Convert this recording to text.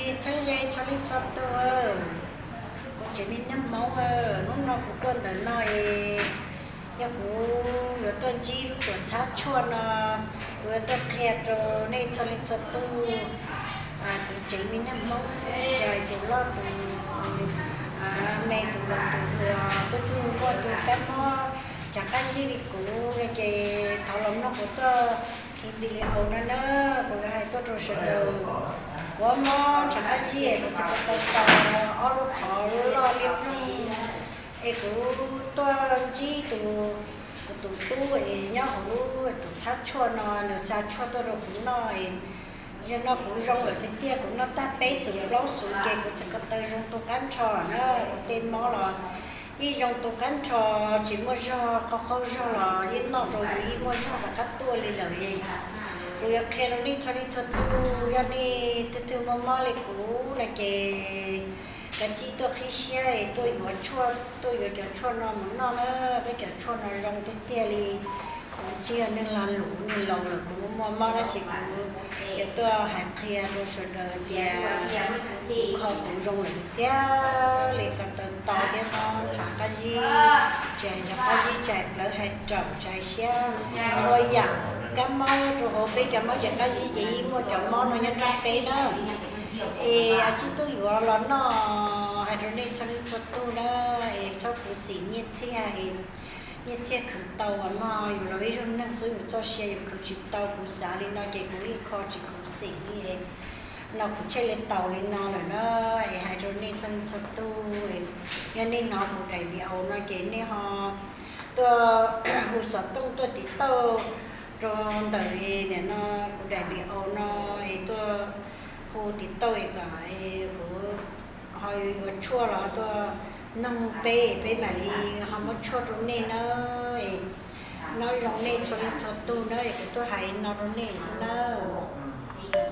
Txheeb ze txhua leej txhua tus, kuv tsev me neeg Hmoob, hnub no kuv tuaj ntawm no es yog kuv yuav tuaj ntsib lub tuam txhab tshuaj no, kuv yuav tuaj qhia rau nej txhua leej txhua tus, kuv tsev me neeg Hmoob, txawm tus loj tus me, tus laus tus hluas, twb twb muaj tus kab mob tseem qab zib li kuv no ces thov los mloog kuv txoj video no na, kuv yuav hais tuaj rau sawv daws. Kuv mob tseem qab zib es kuv txhais ko taw to, ob lub qhov loj liab ploog, es kuv tuaj ntsib tus, kuv tus tub es nyob hauv lub tuam txhab tshuaj no, nws xa tshuaj tuaj rau kuv noj es zaum no kuv zoo lawm tiag tiag, kuv noj tag peb xuv plaub xuv ces kuv txhais ko taw zoo tu qab nrho na, kuv tej mob los yeej zoo tu qab nrho, tsis muaj zog, qaug qaug zog los yeej noj rau yus yeej muaj zog rov qab tuaj li lawm. Kuv yuav qhia rau nej txhua leej txhua tus, yog nej twg twg muaj mob li kuv no ces kav tsij tuaj qhib siab es tuaj yuav tshuaj, tuaj yuav cov tshuaj no mus noj na, peb cov tshuaj no zoo tiag tiag li. Kuv tsis yog neeg lag luam, neeg laus lawm kuv muaj mob tab sis kuv yuav tuaj hais qhia rau sawv daws tias kuv kho kuv zoo lawm tiag tiag li, ko taw to thiab mob tseem qab zib, tseem qab zib, tseem plawv hais raum, tseem siab, txhua yam kab mob nyob rau hauv peb cov mob tseem qab zib ces yeej muaj cov mob no nyob nrog peb na. Es kav tsij tuaj yuav los noj, hais rau nej txhua leej txhua tus na, es txhob khuv xim nyiaj txiag es nyiaj txiag khwv tau uas no yus los ib zaug neeg xwb, yus txoj sia yus khwv tsis tau, kuv xav li no ces kuv yeej kho tsis khuv xim li. No kuv tshem li tau li no lawm na, es hais rau nej txhua leej txhua tus, yog nej hnov kuv daim video no ces nej ho tuaj hu xov tooj tuaj tiv tauj rau ntawm nim no kuv daim video no, es tuaj hu tiv tauj es kom kuv ho yuav yuav tshuaj los ho tuaj noog peb, peb mam li ho muab tshuaj rau nej na. Nyob zoo nej txhua leej txhua tus na, es kuv tuaj hais no rau nej xwb nawb.